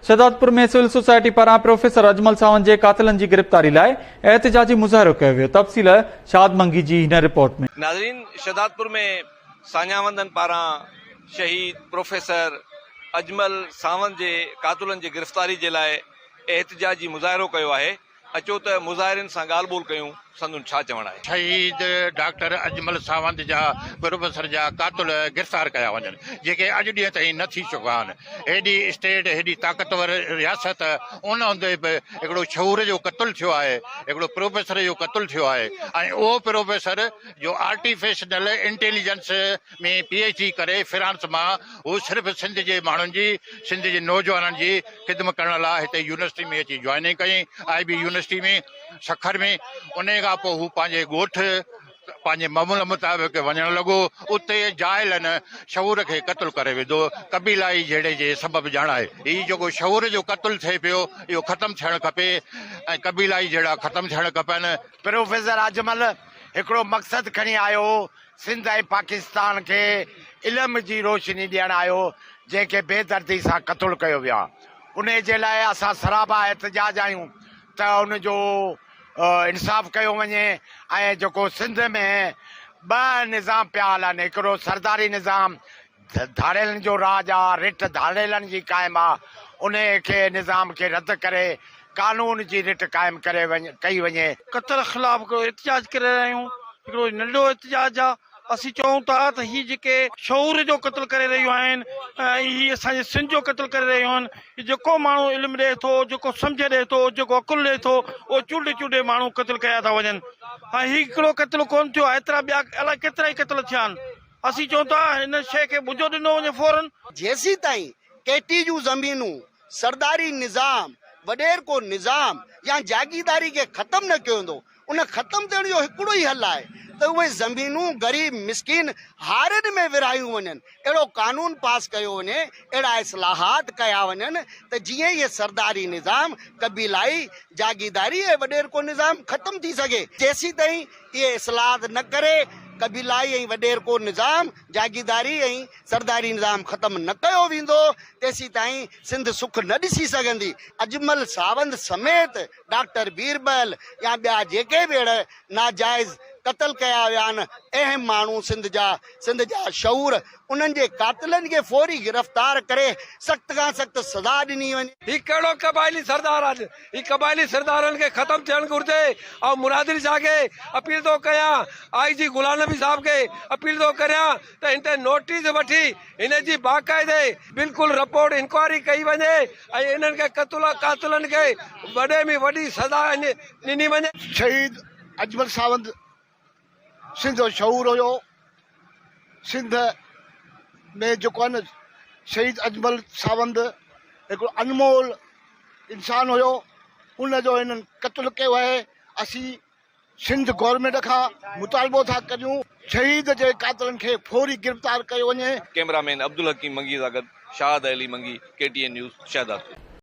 Shahdadpur ۾ civil society پاران professor Ajmal Sawand جي قاتلن جي گرفتاري لاء احتجاجي مظاهرو ڪيو ويو، تفصيل شاد منگي جي هن رپورٽ ۾. ناظرين شهدادپور ۾ ساڃاهوندن پاران شهيد پروفيسر اجمل ساوند جي قاتلن جي گرفتاري جي لاء احتجاجي مظاهرو ڪيو آهي. اچو ته مظاهرين سان ڳالهه ٻولهه ڪيون سندن ڇا چوڻ آهي. شهيد ڊاڪٽر اجمل ساوند جا پروفيسر جا قاتل گرفتار ڪيا وڃن جيڪي اڄ ڏينهن تائين نه ٿي چڪا آهن هيڏي اسٽيٽ هيڏي طاقتور رياست ان هوندي به هڪڙو شعور جو قتل ٿيو آهي هڪڙو پروفيسر جو قتل ٿيو آهي ۽ اهو پروفيسر جو artificial intelligence ۾ P H D ڪري فرانس مان هو صرف سنڌ جي ماڻهن جي سنڌ جي نوجوانن جي خدمت ڪرڻ لاء هتي يونيورسٽي ۾ اچي جوائننگ ڪيائين آء بي يونيورسٽي ۾ سکر ۾ انهي کان پوء هو پنهنجي ڳوٺ پنهنجي معمول مطابق وڃڻ لڳو اتي جاهلن شعور کي قتل ڪري وڌو قبيلائي جهيڙي جي سبب ڄاڻائي هي جيڪو شعور جو قتل ٿئي پيو اهو ختم ٿيڻ کپي ۽ قبيلائي جهيڙا ختم ٿيڻ کپن. پروفيسر اجمل هڪڙو مقصد کڻي آيو هو سنڌ ۽ پاڪستان کي علم جي روشني ڏيڻ آيو جنهن کي بي دردي سان قتل ڪيو ويو آهي انهي جي لاء اسان سراپا احتجاج آهيون ته ان جو انصاف ڪيو وڃي ۽ جيڪو سنڌ ۾ ٻه نظام پيا هلن هڪڙو سرداري نظام ڌاڙيلن جو راڄ آ، رٽ ڌاڙيلن جي قائم آ، انهيء کي نظام کي رد ڪري قانون جي رٽ قائم ڪري ڪئي وڃي. قتل خلاف هڪڙو احتجاج ڪري رهيا آهيون، هڪڙو ننڍڙو احتجاج آ، اسين چئون ٿا ته هي جيڪي شعور جو قتل ڪري رهيون آهن ۽ هي اسان جي سنڌ جو قتل ڪري رهيون آهن، جيڪو ماڻهو علم ڏئي ٿو، جيڪو سمجهه ڏئي ٿو، جيڪو عقل ڏئي ٿو، اهو چونڊي چونڊي ماڻهو قتل ڪيا ٿا وڃن ۽ هي هڪڙو قتل ڪونه ٿيو آهي، ايترا ٻيا الائي ڪيترائي قتل ٿيا آهن. اسين چئون ٿا هن شيء کي ٻجو ڏنو وڃي فورن. جيسيتائين ڪيٽي جون زمينون، سرداري نظام، وڏيرڪو نظام يا جاگيرداري کي ختم نه ڪيو ويندو، ان ختم ٿيڻ جو هڪڙو ئي حل آهي ته اهي زمينون غريب مسڪين هارين ۾ ورهايون وڃن، اهڙو قانون پاس ڪيو وڃي، اهڙا اصلاحات ڪيا وڃن ته جيئن اهي سرداري نظام، قبيلائي، جاگيرداري ۽ وڏيرڪو نظام ختم ٿي سگهي. جيسيتائين اهي اصلاحات نه ڪري قبيلائي ۽ وڏيرڪو نظام، جاگيرداري ۽ سرداري نظام ختم نه ڪيو ويندو، تيسيتائين سنڌ سک نه ڏسي سگهندي. اجمل ساوند سميت ڊاڪٽر بيربل يا ٻيا جيڪي به اهڙا ناجائز قتل ڪيا ويا آهن، اهم ماڻهو سنڌ جا، سنڌ جا شعور، انهن جي قاتلن کي فوري گرفتار ڪري سخت کان سخت سزا ڏني وڃي. هي ڪهڙو قبائلي سردار آ هي قبائلي سردارن کي ختم ٿيڻ گهرجي آئون مراد علي شاهه کي اپيل ٿو ڪيان آء جي غلام نبي صاحب کي اپيل ٿو ڪريان ته هن تي نوٽيس وٺي هن جي باقاعدي بلڪل رپورٽ انڪوائري ڪئي وڃي ۽ انهن کي قتل قاتلن کي وڏي ۾ وڏي سزا ڏني وڃي. شهيد اجمل ساوند سنڌ جو شعور هيو سنڌ ۾ جيڪو آهي نه شهيد اجمل ساوند هڪڙو انمول انسان هيو ان جو هنن قتل ڪيو آهي اسين سنڌ گورنمينٽ کان مطالبو ٿا ڪريون شهيد جي قاتلن کي فوري گرفتار ڪيو وڃي. ڪئميرا مين عبدالحڪيم منگي سان گڏ Shahid Ali Mangi, K T N news, Shahdadpur.